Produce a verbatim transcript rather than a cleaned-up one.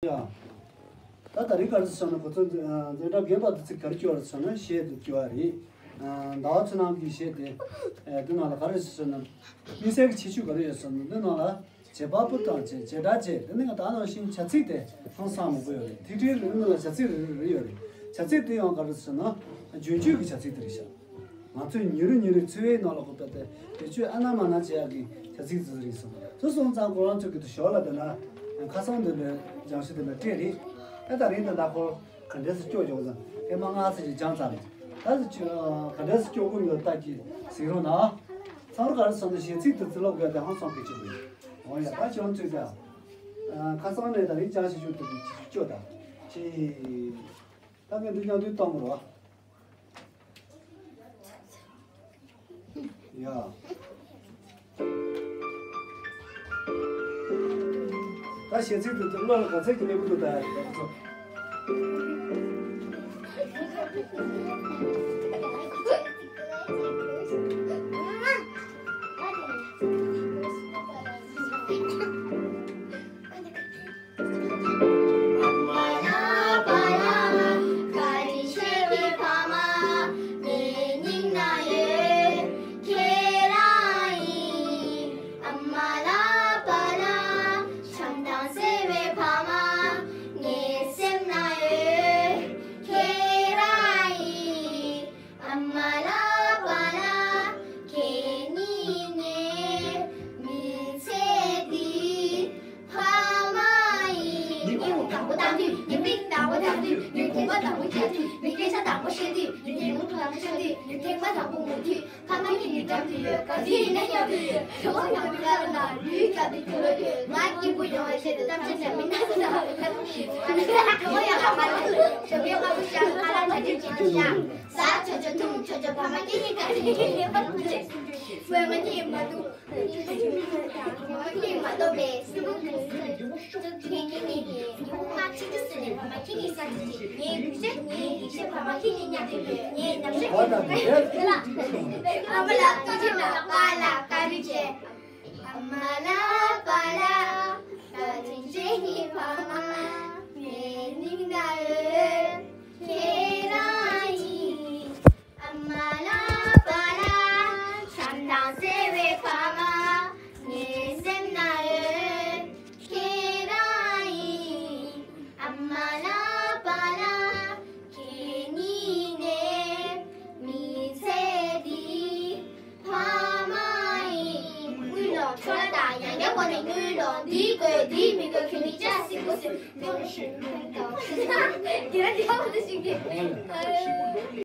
ཡ། ད་ད་རིང་ག་རེ་ཟེར་ན་ཁོ་ཚོ་འཛིན་གྲྭ་རྒན་པ་དེ་ཚིག་ག་རེ་སྐྱོར་རེད་ཟེར་ན་གཞས་དེ་སྐྱོར་བ་རེད། ཟླ་བ་ཚེ་རིང་གི་གཞས་དེ་དེ་ནང་ལ་ག་རེ་ཟེར་ན་དམིགས་བསལ་གྱི་ཁྱད་ཆོས་ག་རེ་ཡོད་ཟེར་ན་འདི་ནང་ལ་བྱེད་པ་པོ་དང་བྱེད་བྱེད་སྒྲ་བྱེད་དེ་ནི་ད་ནང་བཞིན་བྱ་ཚིག་དེ་ཧང་སང་མང་པོ་ཡོད་རེད། ཐིག་ཕྲེང་རེ་རེ་ནང་ལ་བྱ་ཚིག་རེ་རེ་རེ་ཡོད་རེད། བྱ་ཚིག་དེ་ཡང་ག་རེ་ཟེར་ན་རྒྱུན་སྤྱོད་ཀྱི་བྱ་ཚིག་དེ་རེད་ཤག་ང་ཚོས་ཉིན་རེ་ཉིན་རེ་འཚོ་བའི་ནང་ལ་གོ་བ་དེ་བེད་སྤྱོད་ཨ་ན་མ་ན་བྱེད་ཡག་གི་བྱ་ཚིག་ཅིག་རེད་གསུངས། དེ་སོང་ཙང་ཁོ་རང་ཚོ་གི་དུ་ཞོར་ལ་དེ་ན་ཁ་སང་དེ་ལས་སྦྱང་ཤོག་དེ་ལ་སྤྲད་རེད། ཨེ་ད་རིང་དེ་ད་ཁོ་ག་འདྲས་སུ་སྐྱོ་ཡོང་ཙང་ཨེ་མ་ང་ཚོ་ཅིག་སྦྱང་ཚར་རེད། ད་ཅི་ག་འདྲས་སུ་སྐྱོ་གོ་ཡོད་ལྟ་གི་གཟིགས་རོགས་གནང་། ཚང་རུ་ག་རེ་སོང་ནས་གཞས་ཚིག་དེ་ཚི་ལོག་དགོས་དེ་ཧང་སང་གི་ཆུ་བུ་ཡིན། འོ་ཡ་ད་ཅི་ཡང་ཚོད་ད་ཁ་སང་ནས་ད་རིང་སྦྱང་ཤོག་དེ་གི་ཅི་སྐྱོ་ད་ཅི་ད་གི་འདི་སྦྱང་དུས་གཏོང་དགོས་རོགས། ཡ། ད་གཞས་ཚིག་དེ་ཚོ་བློ་ལ་ག་ཚད་ཀྱི་སླེབས་ཀྱི་འདུག་ད་ཡ་ད་ཚོ། ཨ་མ་ལགས་པ་ལགས་ཁྱེད་གཉིས་ནས་མི་ཚེ་འདི་ཕ་མ་ཡིན། ཉིན་གུང་དང་པོ་བཏང་དུས། ཉིན་པིག་དང་པོ་བཏང་དུས། ཉིན་གུང་པ་དང་པོ་བྱས་དུས། མི་སྐད་ཆ་དང་པོ་བཤད་དུས། ཉིན་གུང་ཐུག་ལ་ཤོད་དུས། ཉིན་ཐེངས་པ་དང་པོ་ངུ་དུས། ཕ་མ་གཉིས་ནི་འགྲམ་དུ་ཡོད། ག་དུས་ཡིན་ན་མཉམ་དུ་ཡོད། ཞོགས་པ་ཡང་དུ་ལ་ལ་ལུས་རྒྱབ་ཏུ་གྱུར་ཡོད། ང་སྐྱིད་པོ་ཡོང་བའི་ཆེད་དུ་གཏམ་བཤད་བྱ་མི་སྣ་ཚོ་དང་ཡག་པོ་ཞིག་ཞོགས་པ་ཡག་པ་མ་ལ་ཞོགས་པའི་དཀར་པོ་ཤར། ཁ་ལག་ཆ་ཆུ་ཅི་ཅི་ཤ། ཟ་ཆོ་ཆོ་འཐུང་ཆོ་ཆོ། ཕ་མ་སྐད་ཡིག་ག་ཚོད་ཉན་ཉན་པ་དུ་ཆེ། བོད་ང་གཉིས་མ་དུ། ཕ་མ་སྐད་ཡིག་མ་གཏོགས་པའི་སྲིན་པོ་དུ་ཁྱེད་ཀྱི་ནི་ཉི་ཧུ་མ་ཁྱི་ཅི་སི་ནི་ཕ་མ་ཁྱི་ནི་ས་ཅི་ཅི། ངའི་གུས་ཤ་ངའི་ཡིག་ཤ་ཕ་མ་ཁྱི་ནི་ཉ་དུ་ཡོད། ངའི་ནམ་ཤ་ཁྱི་ནི་ཨ་མ་ལགས་ཐུགས་རྗེ་གནང་། པཱ་ལགས་བཀའ་དྲིན་ཆེ། ཨ་མ་ལགས་པཱ་ལགས་བཀའ་དྲིན་ཆེ། ངའི་ཕ་མ་ངའི་སྙིང་ན་ཡོད། ཁྱེད་རང་ཡིན། ཨ་མ་ལགས་པཱ་ལགས་བྱམས་དང་བརྩེ་བའི་ཕ་མ་ངའི་སེམས་ན་ཡོད། ཁྱེད་རང་ཡིན། ཨ་མ་ལགས་པཱ་ལགས་ཁྱེད་གཉིས་ནས་མི་ཚེ་འདི་ཕ་མ་ཡིན། དངུལ་ལོ་ཁྱོད་ལ་དང་ཡང་བསྐྱར་གོ་ནས་དངུལ་ལོ་འདི་དགོས་འདི་མི་དགོས་ཁྱོད་ནི་ཅག་སྲིད་པོ་ཟེར་མྱོང་ཞིག་མྱོང་དང་། དེ་ར་དེ་ཧ་གོ་ད་ཞིག་གི།